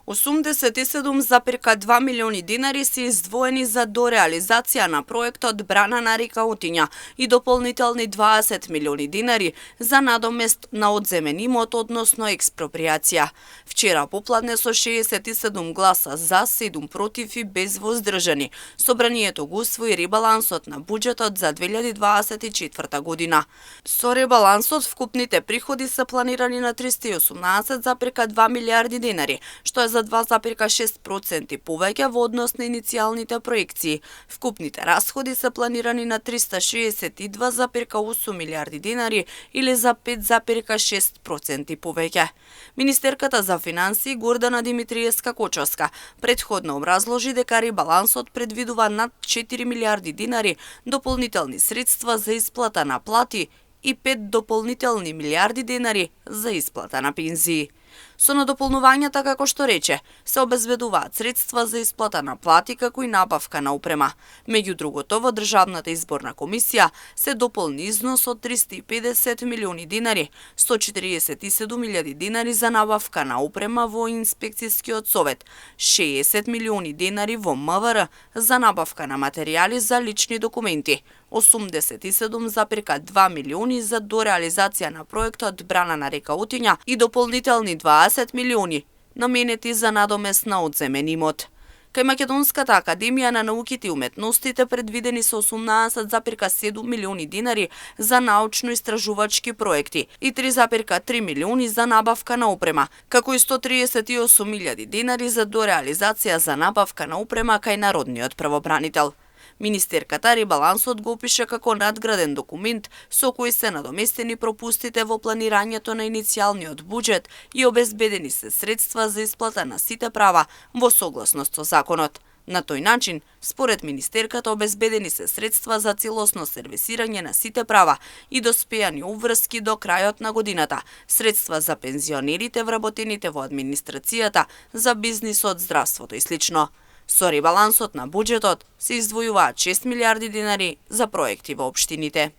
87,2 милиони денари се издвоени за дореализација на проектот Брана на река Отиња и дополнителни 20 милиони денари за надомест на одземен имот, односно експроприација. Вчера попладне со 67 гласа за, 7 против и без воздржани, собранието го усвои ребалансот на буџетот за 2024 година. Со ребалансот вкупните приходи се планирани на 318,2 милиарди денари, што е за 2,6% повеќе во однос на иницијалните проекции. Вкупните расходи се планирани на 362,8 милиарди денари или за 5,6% повеќе. Министерката за финансии Гордана Димитриевска-Кочовска претходно образложи дека ребалансот предвидува над 4 милиарди денари дополнителни средства за исплата на плати и 5 дополнителни милиарди денари за исплата на пензии. Со надополнувањата, како што рече, се обезбедуваат средства за исплата на плати како и набавка на опрема. Меѓу другото, во Државната изборна комисија се дополни износ од 350 милиони денари, 147.000 денари за набавка на опрема во инспекцијскиот совет, 60 милиони денари во МВР за набавка на материјали за лични документи, 87,2 милиони за дореализација на проектот Брана на река Отиња и дополнителни 20 милиони наменети за надомест на одземен имот. Кај Македонската академија на науките и уметностите предвидени се 18,7 милиони денари за научно-истражувачки проекти и 3,3 милиони за набавка на опрема, како и 138.000 денари за дореализација за набавка на опрема кај Народниот правобранител. Министерката ребалансот го опише како надграден документ со кој се надоместени пропустите во планирањето на иницијалниот буџет и обезбедени се средства за исплата на сите права во согласност со законот. На тој начин, според министерката, обезбедени се средства за целосно сервисирање на сите права и доспејани обврски до крајот на годината, средства за пензионерите вработените во администрацијата, за бизнисот, здравството и слично. Со ребалансот на буџетот се издвојуваат 6 милиарди денари за проекти во општините.